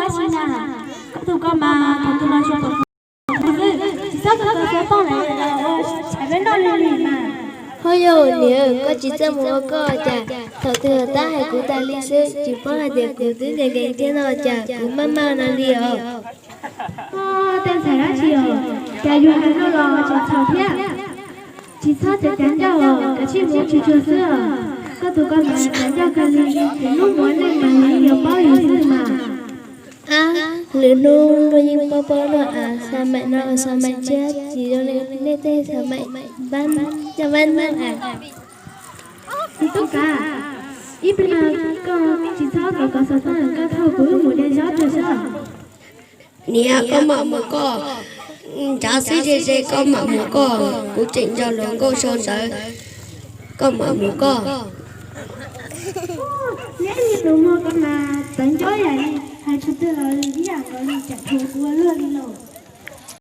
Koj tus koj mas thaum twg los xyov kom xwb, tsis txhob kov xov tooj lawm los ua tshav peb noj li li mas. Ho yog niam, koj tsis txawj mus ua koj cas? Thaum twg tab hais kuv tas li xwb, tsis paub hais tias kuv twb nkees nkees thiab no cas kuv maj maj no li os. Tej ntxhais dab tsi os, cas yus hais no los tseem txhaum thiab. Tsis txhob cav cav ncauj os, kav tsij mus tsuag tsuag xwb os. Koj tus koj mas cav ncauj kawg li, lwm hnub mus ua neej mas yus yeej yuav paub yus xwb mas. Ab, lwm hnub luag yeej paub paub luag as, xav maim no xav maim tshiab tsis zoo li nej tej xav maim caj npab neeg as. Tus tub kav, ib pliag koj tsis txhob kov kov xov tooj, koj thauj kuv wb mus de zaub rau sab. Niam, koj mam mus koj, nrad xwb ze ze koj mam mus koj, kuv tseem nco hluas nkauj sau ntawv, koj mam mus koj. Neb tus muag ko mas tawv ncauj yam li, hais txhua twg los ib yam nkaus li, tsam thuam kuv ua luaj li lauj.